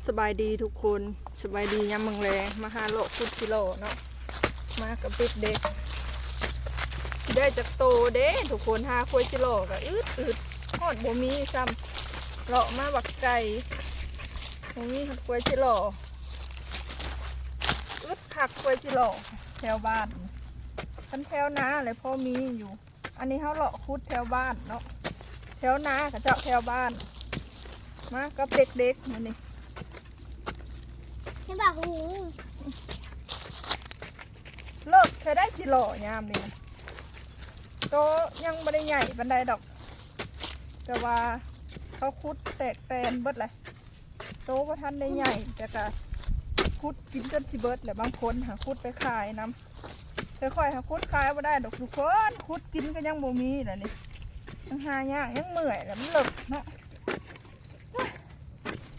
ສະບາຍດີທຸກຄົນ ສະບາຍດີຍາມແລງໆ ມາຫາເລາະຂຸດຈິຫຼໍ່ເນາະ ມາກັບເດັກໆ ຊິໄດ້ຈັກໂຕເດ້ທຸກຄົນ ຫາຄວາຍຈິຫຼໍ່ກະອຶດໆ ຮອດບໍ່ມີຊ້ຳ ເລາະມາບັກໄກ ບໍ່ມີຮອດຄວາຍຈິຫຼໍ່ ອຶດຄັກຄວາຍຈິຫຼໍ່ແຖວບ້ານ ຄັນແຖວນາແຫຼະພໍມີຢູ່. ອັນນີ້ເຮົາເລາະຂຸດແຖວບ້ານເນາະ ແຖວນາຂະເຈົ້າແຖວບ້ານ ມາກັບເດັກໆ ມື້ນີ້ ເຫັນບໍ່ຫູ ເລິກແທ້ໄດ໋ຈິຫຼໍ່ຍາມນີ້ນະ ໂຕຍັງບໍ່ໄດ້ໃຫຍ່ປານໃດດອກ ແຕ່ວ່າເຂົາຂຸດແຕກແຕນເບິດແຫຼະ. ໂຕບໍ່ທັນໄດ້ໃຫຍ່ ແຕ່ກະຂຸດກິນຈົນຊິເບິດແຫຼະ ບາງຄົນຫາຂຸດໄປຂາຍນຳ ແຕ່ຂ້ອຍຫາຂຸດຂາຍບໍ່ໄດ້ດອກທຸກຄົນ ຂຸດກິນກະຍັງບໍ່ມີແຫຼະນີ້ ຍັງຫາຍາກ ຍັງເມື່ອຍແຫຼະ ມັນເລິກເນາະ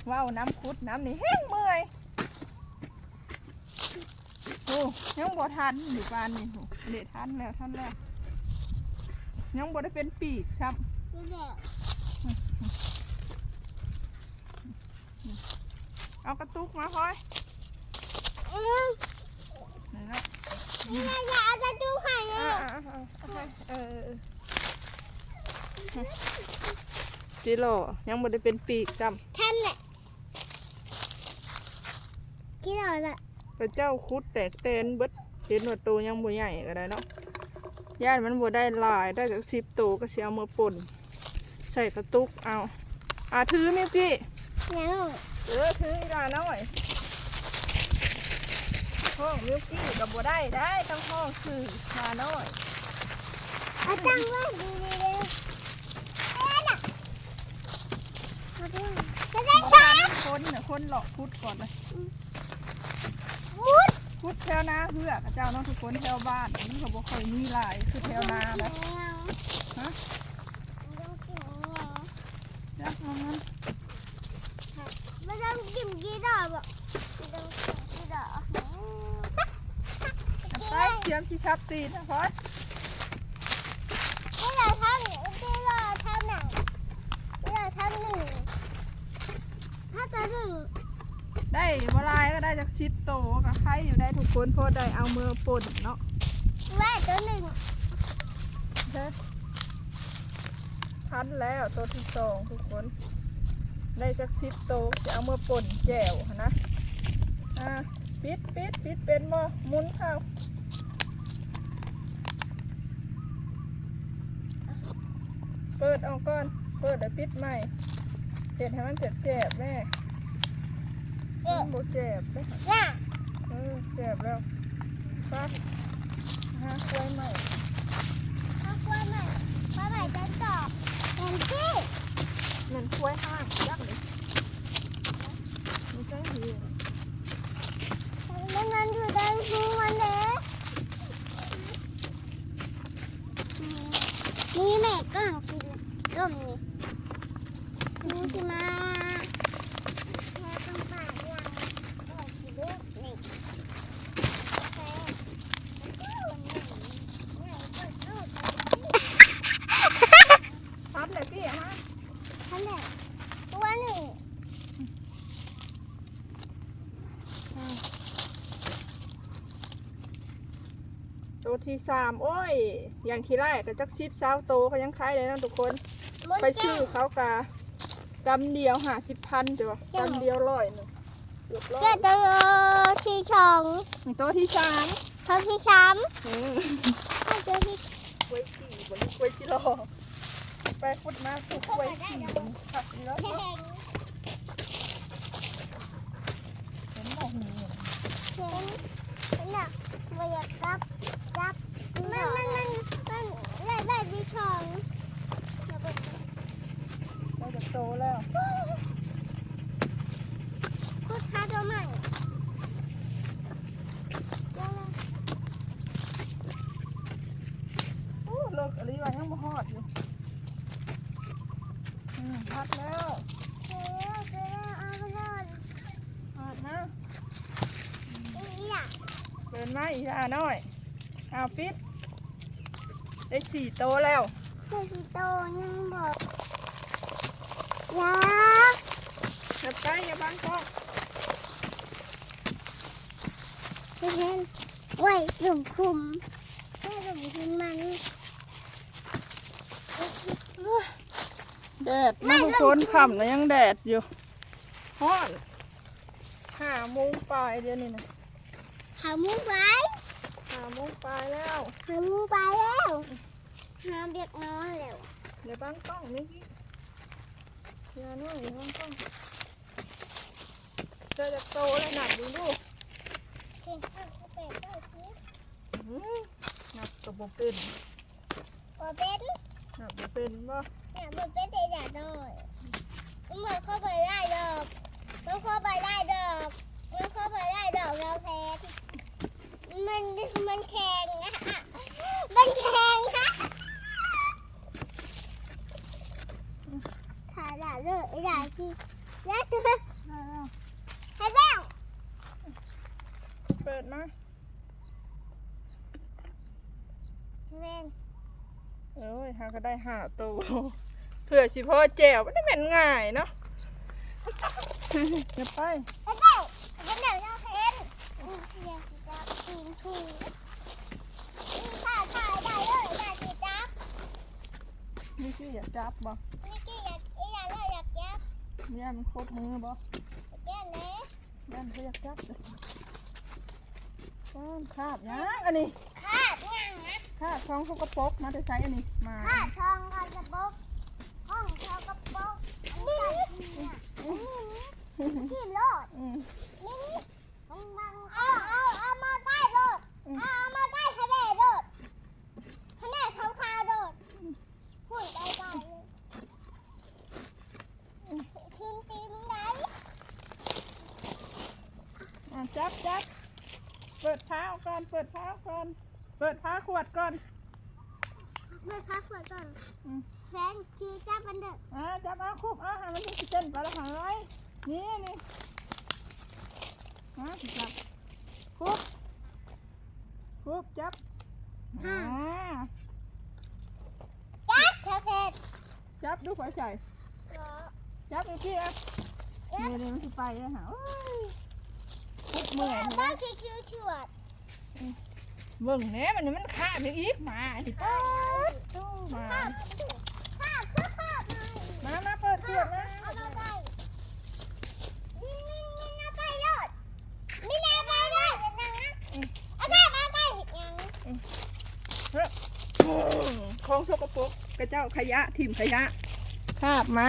ເວົ້ານຳຂຸດນຳນີ້ແຮງເມື່ອຍ. ໂອ້ ຍັງບໍ່ທັນຢູ່ປານນີ້ ເດ ທັນແລ້ວ ທັນແລ້ວ ຍັງບໍ່ໄດ້ເປັນປີກຊ້ຳ ນີ້ແຫຼະ ເອົາກະຕຸກມາພອຍ ອືມ ນີ້ເນາະ ນີ້ແຫຼະ ຢ່າເອົາກະຕຸກໃຫ້ ເອີ ເອີ ເອີ ຈິຫຼໍ່ຍັງບໍ່ໄດ້ເປັນປີກຊ້ຳ ທັນແຫຼະ ກິນເອົາລະ ຂະເຈົ້າຂຸດແຕກແຕນເບິດ ເຫັນວ່າໂຕຍັງບໍ່ໃຫຍ່ກະໄດ້ເນາະ ຢ້ານມັນບໍ່ໄດ້ຫຼາຍ ໄດ້ຈັກສິບໂຕກະຊິເອົາມາປົ່ນໃສ່ກະຕຸກເອົາ ອາ ຖືມິວກີ້ ເອີ ຖືອີ່ຫຼ້ານ້ອຍ ຮ້ອງມິວກີ້ກະບໍ່ໄດ້ໄດ໋ ຕ້ອງຮ້ອງຊື່ຫຼ້ານ້ອຍ ເອົາຕັ້ງໄວ້ດີໆ ເອີນະ ຄົນນະ ຄົນເລາະຂຸດກ່ອນນະ ອືມ ຂຸດແຖວນາເຮືອຂະເຈົ້າເນາະທຸກຄົນ ແຖວບ້ານມັນກະບໍ່ຄ່ອຍມີຫຼາຍຄືແຖວນານະ ຮະ ຈັກມັນ ບໍ່ຕ້ອງກິນກີດອກ ບໍ່ຕ້ອງກິນກີດອກ ໄປ ສຽມຊິສັບຕີນນະພອຍ ນີ້ລະທາງນີ້ ນີ້ລະທາງນັ້ນ ນີ້ລະທາງນີ້ ຖ້າໂຕໜຶ່ງ ໄດ້ບໍ່ຫຼາຍກະໄດ້ຈັກສິບໂຕກະໄຄຢູ່ໄດ໋ທຸກຄົນ ພໍໄດ້ເອົາເມືອປົ່ນເນາະ ໄດ້ໂຕໜຶ່ງ ເອີ ທັນແລ້ວໂຕທີສອງທຸກຄົນ ໄດ້ຈັກສິບໂຕ ຊິເອົາມາປົ່ນແຈ່ວຫັ້ນນະ ອາ ປິດ ປິດ ປິດເປັນບໍ່ ໝູນເຂົ້າ ເປີດອອກກ່ອນ ເປີດແລ້ວປິດໃໝ່ ເຮັດໃຫ້ມັນແຈບໆ ແມ່ ມັນບໍ່ແຈບເດ້ ເອີ ແຈບແລ້ວ ໄປ ຫາຄວາຍໃໝ່ ຫາຄວາຍໃໝ່ ຄວາຍໃໝ່ຈະຈອບ ແມ່ນຕິ ແມ່ນຄວາຍຫ້າງຈັກນີ້ ມັນຈັງດີ ມັນ ມັນຢູ່ໃນຮູມັນເດ້ ນີ້ແມ່ກ້ອງຊິລົ້ມນີ້ ໜູຊິມາ ແມ່ຕ້ອງປາດຫຍັງ ກ້ອງຊິເດ້ນີ້ ທັນແລ້ວຕິ ຮະ ທັນແລ້ວ ຕົວໜຶ່ງ ໂຕທີສາມ ໂອ້ຍ ຢ່າງຂີ້ຮ້າຍກະຈັກສິບຊາວໂຕກະຍັງໄຄໄດ້ເນາະທຸກຄົນ ໄປຊື້ເຂົາກະກຳດຽວຫ້າສິບພັນ ກຳດຽວຮ້ອຍໜຶ່ງ ເກືອບຮ້ອຍ ໂຕທີສອງ ໂຕທີສາມ ໂຕທີສາມ ເອີ ໂຕທີ ຄວາຍຈີ່ບໍ່ ຄວາຍຈິຫຼໍ່ ໄປຂຸດມາປູກກ້ວຍຂີ່ ຄັກດີເນາະ ເຫັນບໍ່ຫູ ເຫັນ ເຫັນນະ ບໍ່ຢາກຈັບ ຈັບ ມັນ ມັນ ມັນ ມັນໄດ້ ໄດ້ທີສອງ ໄດ້ຈັກໂຕແລ້ວ ຂຸດຫາໂຕໃໝ່. ໂອ້ ເລິກອີ່ຫຼີວ່າ ຍັງບໍ່ຮອດຢູ່ ອືມ ຮອດແລ້ວ ຮອດມາ ເປີດມາອີ່ຫຼ້ານ້ອຍ ອ້າວ ປິດ ໄດ້ສີ່ໂຕແລ້ວ ໄດ້ສີ່ໂຕ ຍັງບໍ່ ຢ່າ ຢ່າໄປ ຢ່າບັງກ້ອງ. ໂອ້ຍ ຫຼຸມຂຸມ ແມ່ ຫຼຸມຂຸມມັນ ແດດເນາະ ທຸກຄົນ ຄ່ຳແລ້ວຍັງແດດຢູ່ ຮ້ອນ ຫ້າໂມງປາຍ ດຽວນີ້ນະ ຫ້າໂມງປາຍ ຫ້າໂມງປາຍແລ້ວ ຫ້າໂມງປາຍແລ້ວ ຫາວຽກນອນແລ້ວ ຢ່າບັງກ້ອງ ມິກກີ້ ຢ່ານ້ອຍ ຢ່າບັງກ້ອງ. ເຈົ້າຈັກໂຕແລ້ວ ນັບເບິ່ງດູ ເຈັດ ແປດ ເກົ້າ ສິບ ອືມ ນັບກໍບໍ່ເປັນ ບໍ່ເປັນ ນັບບໍ່ເປັນບໍ? ນັບບໍ່ເປັນເດ້ ຢ່ານ້ອຍ ມັນເຂົ້າໄປໄດ້ດອກ ມັນເຂົ້າໄປໄດ້ດອກ ມັນເຂົ້າໄປໄດ້ດອກ ນ້ອງແພນ ມັນ ມັນແຂງ ມັນແຂງ ຖ້າລະເລີະ ຢ່າຊິ ຢ່າ ເຮັດແລ້ວ ເປີດມາ ແມ່ນ ໂອ້ຍ ເຮົາກໍໄດ້ຫ້າໂຕ ເພື່ອຊິພໍແຈ່ວ ມັນບໍ່ແມ່ນງ່າຍເນາະ ຢ່າໄປ ເຮັດແລ້ວ ເຮັດແລ້ວ ເຮັດແລ້ວ ມິກກີ້ຢາກຈັບບໍ່? ມິກກີ້ຢາກ ອີ່ຫຍັງເລີຍ ຢາກຈັບ ຢ້ານມັນຄົບມືບໍ່? ຢ້ານເດ້ ຢ້ານບໍ່ຢາກຈັບເດ້ ອ້າວ ຄາບຫຍັງອັນນີ້? ຄາບຫຍັງນະ? ຄາບຂອງສົກກະປົກ ມາແຕ່ໃສອັນນີ້? ມາ ຄາບຂອງສົກກະປົກ ຂອງສົກກະປົກ ອັນນີ້ ອືມ ອືມ ຖິ້ມໂລດ ອືມ ນີ້ ເອົາ ເອົາ ເອົາມາໃກ້ໂລດ ອືມ ເອົາ ເອົາມາໃກ້ໃຫ້ແມ່ໂລດ ໃຫ້ແມ່ຂາວໆໂລດ ອືມ ພຸ້ນໄກໆ ອືມ ຖິ້ມຕີນໄດ້ ອ່າ ຈັບ ຈັບ ເປີດຝາອອກກ່ອນ ເປີດຝາອອກກ່ອນ ເປີດຝາຂວດກ່ອນ ເປີດຝາຂວດກ່ອນ ອືມ ແຟນ ຄືຈັບມັນເດີ ອ່າ ຈັບ ເອົາ ຄຸບ ເອົາ ໃຫ້ມັນຊິເຕັ້ນໄປລະ ຫາຍ ນີ້ ນີ້ ມາ ຊິຈັບ ຄຸບ ຄຸບ ຈັບ ອ່າ ອ່າ ຈັບ ເທເພັດ ຈັບດູ ຂ້ອຍໃສ່ ເກາະ ຈັບອີກທີ ອ່ະ ເອີ ນີ້ ນີ້ມັນຊິໄປແລ້ວຫາ ໂອ້ຍ ຄຸບເມື່ອຍ ເບິ່ງຄືໆ ຊວດ ອືມ ເບິ່ງແດ່ ມັນ ມັນຄາບອີກ ໝານີ້ ປາດໂທ້ ໝາ ຄາບ ຄາບຄືຄາບ ມາ ມາ ເປີດຂວດມາ ເອົາມາໃສ່ ນີ້ ນີ້ ນີ້ ເອົາໄປໂລດ ນີ້ ເອົາໄປໂລດ ອືມ ເອົາໄປ ເອົາໄປເຮັດຫຍັງ ອືມ ເອີ ຂອງສົກກະປົກ ຂະເຈົ້າຂະຫຍະ ຖິ້ມຂະຫຍະ ຄາບມາ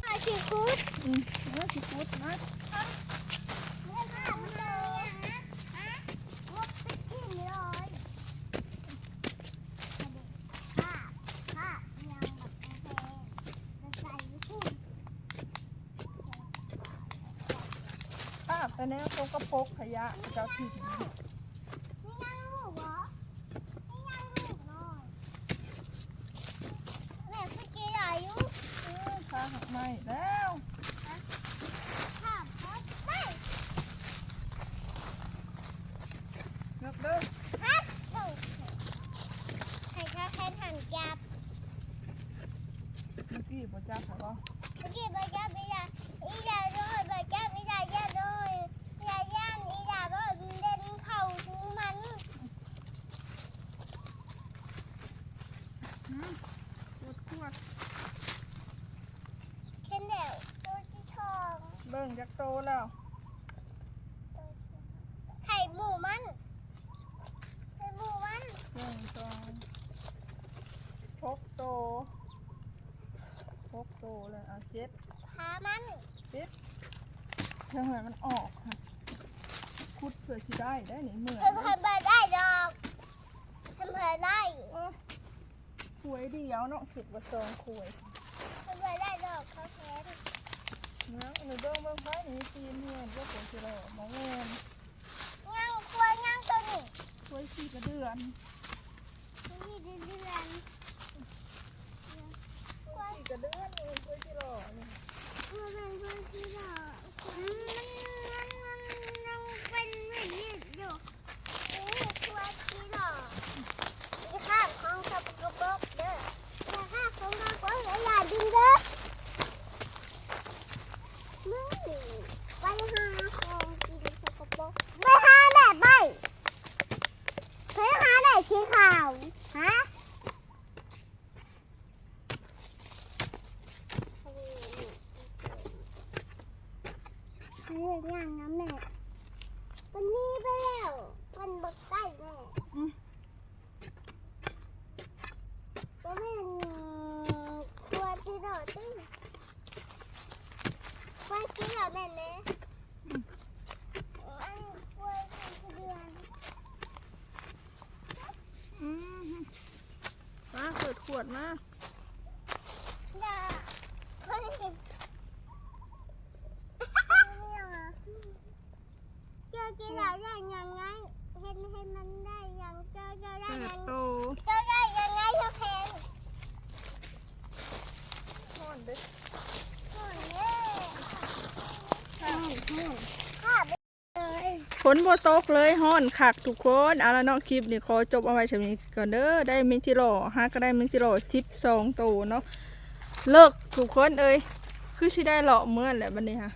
ເອົາຊິຂຸດ ອືມ ເອົາຊິຂຸດມາ ເອົາ ເອົາ ເອົາ ເອົາ ເອົາໄປຖິ້ມເລີຍ ຄາບ ຄາບຫຍັງບັກແພງ ໃສ່ ຄາບແຕ່ແນວສົກກະປົກຂະຫຍະເຈົ້າຖິ້ມ ມີນາງລູກບໍ່? ມີນາງລູກນ້ອຍ ແມ່ຄືເກຍຫຼາຍຢູ່ ເອີ ຄາບໝາກໄມ້ແລ້ວ ຄາບໄມ້ ຍົກເດີ ຄາບ ໃຫ້ຂ້າແພນຫັນຈັບ ເມື່ອກີ້ບໍ່ຈັບໃຫ້ບໍ່? ເມື່ອກີ້ບໍ່ຈັບ ອີ່ຫຍັງ ອີ່ຫຍັງໂດຍ ບໍ່ຈັບ ອີ່ຫຍັງຢ່າໂດຍ ຢ່າຢ້ານ ອີ່ຫຍັງບໍ່ເດັ່ນເຂົ້າຫູມັນ ອືມ ຂວດ ຂວດ ເຫັນແລ້ວ ໂຕທີສອງ ເບິ່ງຈັກໂຕແລ້ວ ໂຕທີສອງ ໄຂ່ໝູມັນ ໃສ່ໝູມັນ ໜຶ່ງ ສອງ ຫົກໂຕ ຫົກໂຕແລ້ວ ເອົາ ເຈັດ ພາມັນ ປິດ ເພື່ອໃຫ້ມັນອອກ ຂຸດເພື່ອຊິໄດ້ ໄດ້ນີ້ ເມື່ອຍ ເພິ່ນ ເພິ່ນບໍ່ໄດ້ດອກ ເພິ່ນບໍ່ໄດ້ ເອີ ຂວຍດຽວເນາະ ຄິດວ່າສອງຂວຍ ເພິ່ນບໍ່ໄດ້ດອກ ເຂົາແຂນ ນາງ ອັນນີ້ເບິ່ງ ເບິ່ງໄຜ ນີ້ຕີນເຮືອນ ບໍ່ ຂວຍຊິຫຼໍ່ ບໍ່ແມ່ນ ຍັງ ຂວາຍຍັງໂຕນີ້ ຄວາຍຂີ້ກະເດືອນ ຄວາຍຂີ້ກະເດືອນ ຄວາຍຂີ້ກະເດືອນນີ້ ຄວາຍຂີ້ຫຼໍ່ນີ້ ບໍ່ແມ່ນຄວາຍຂີ້ຫຼໍ່ ມັນ ມັນ ມັນຍັງເປັນມີດຢູ່ ຄວາຍຂີ້ຫຼໍ່ ຢ່າຂ້າມຂອງສົກກະປົກເດີ ຢ່າຂ້າມຂອງສົກກະປົກ ຢ່າ ຢ່າດຶງເດີ ມຶງ ໄປຫາຂອງກິນສົກກະປົກ ໄປຫາແມ່ໄປ เฮ็ดหยังนะแม่ มันหนีไปแล้ว มันบ่ใกล้แม่ อืม บ่แม่นขวดที่ดอกติ ขวดที่ดอกแม่นเด้ อืม อันขวดที่เดือน อืม มา เปิดขวดมา อย่า เฮ้ย เจ้ากินแล้วได้ยังไง เห็น เห็นมันได้ยัง เจ้า เจ้าได้ยัง เติบโต เจ้าได้ยังไง เจ้าแพง ฮ้อนเด้ ฮ้อนเด้ ฮ้อน ฮ้อน ฝนบ่ตกเลย ฮ้อนคักทุกคน เอาละเนาะ คลิปนี้ขอจบเอาไว้ส่ำนี้ก่อนเด้อ ได้แมงจิหล่อ หาก็ได้แมงจิหล่อสิบสองโตเนาะ เลิกทุกคนเอ้ย คือสิได้เลาะเมือแหละบัดนี้ฮะ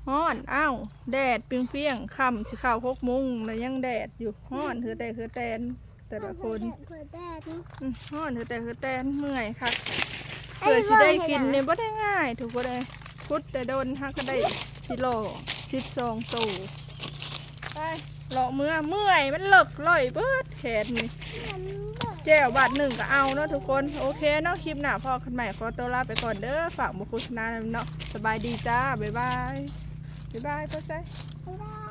ฮ้อน อ้าว แดดเปรี้ยงๆ ค่ำสิเข้าหกโมงแล้วยังแดดอยู่ ฮ้อนเหือแตกเหือแตน แต่ละคน ฮ้อนแท้ๆ อืม ฮ้อนแท้ๆ เมื่อยคัก เอ้ย เพื่อสิได้กินนี่บ่ได้ง่าย ทุกคนเอ้ย ขุดแต่ดน หาก็ได้จิหล่อสิบสองโต ไป เลาะเมือ เมื่อย มันเลิกล่อยเบิดแขนนี่ มันเบิด แจ่วบาทหนึ่งก็เอาเนาะทุกคน โอเคเนาะ คลิปหน้าพ้อกันใหม่ ขอตัวลาไปก่อนเด้อ ฝากบ่โฆษณานำเนาะ สบายดีจ้า บ๊ายบาย บ๊ายบาย พ่อไซ บ๊ายบาย